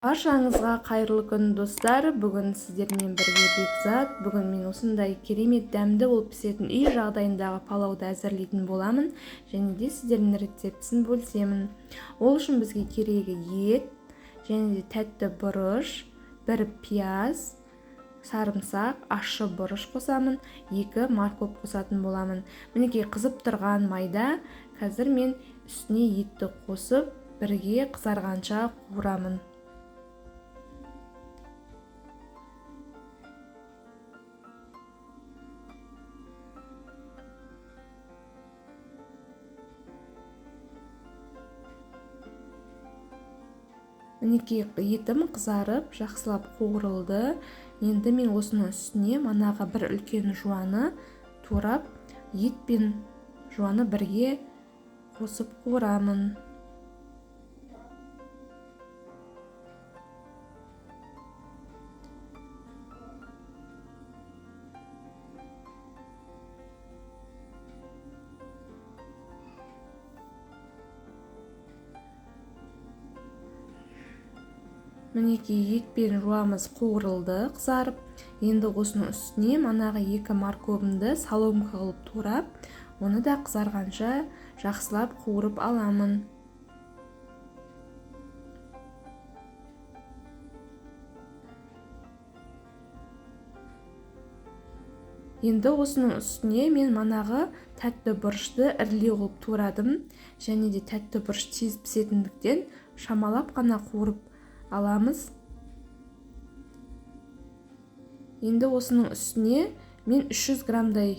Баршаңызға қайырлы күн, достар. Бүгін сіздермен бірге Бекзат. Бүгін мен осындай керемет дәмді болып пісетін үй жағдайындағы палауды әзірлейтін боламын және де сіздермен рецептісін бөлісемін. Ол үшін бізге керегі ет және де тәтті бұрыш, бір пияз, сарымсақ, ащы бұрыш қосамын, 2 морковь қосатын боламын. Мінекей қызып тұрған майда қазір мен үстіне етті қосып, бірге қызарғанша қуырамын. Мінекей етім қызарып, жақсылап қуырылды. Енді мен осының үстіне манағы бір үлкен жуаны турап, ет пен жуаны бірге қосып қуырамын. Мінекей ет пен жуамыз қуырылды, қызарып. Енді осының үстіне манағы 2 морковымды соломка қылып турап, оны да қызарғанша жақсылап қуырып аламын. Енді осының үстіне мен манағы тәтті бұрышты ірілеу қылып турадым. Және де тәтті бұрыш тез пісетіндіктен шамалап қана қуырып аламыз. Енді осының үстіне мен 300 граммдай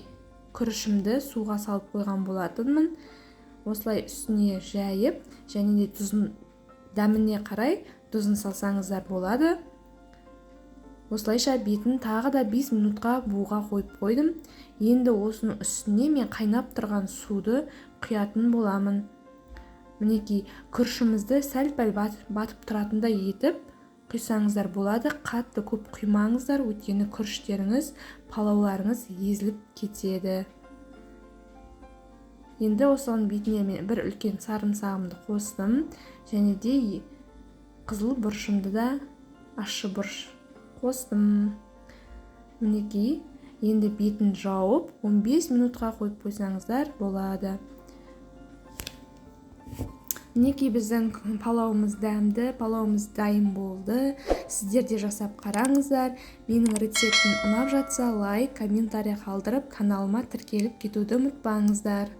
күрішімді суға салып қойған болатынмын. Осылай үстіне жайып, және де тұзын дәміне қарай тұзын салсаңыздар болады. Осылайша бетін тағы да 5 минутқа буға қойып қойдым. Енді осының үстіне мен қайнап тұрған суды құятын боламын. Мінекей күрішімізді сәл-пәл батып тұратындай етіп құйсаңыздар болады. Қатты көп құймаңыздар, өйткені күріштеріңіз, палауларыңыз езіліп кетеді. Енді осының бетіне мен бір үлкен сарымсағымды қостым, және де қызыл бұрышымды да ащы бұрыш қостым. Мінекей енді бетін жауып 15 минутқа қойып қойсаңыздар болады. Мінекей біздің палауымыз дәмді, палауымыз дайын болды. Сіздер де жасап қараңыздар. Менің рецептім ұнап жатса, лайк, комментарий қалдырып, каналыма тіркеліп кетуді ұмытпаңыздар.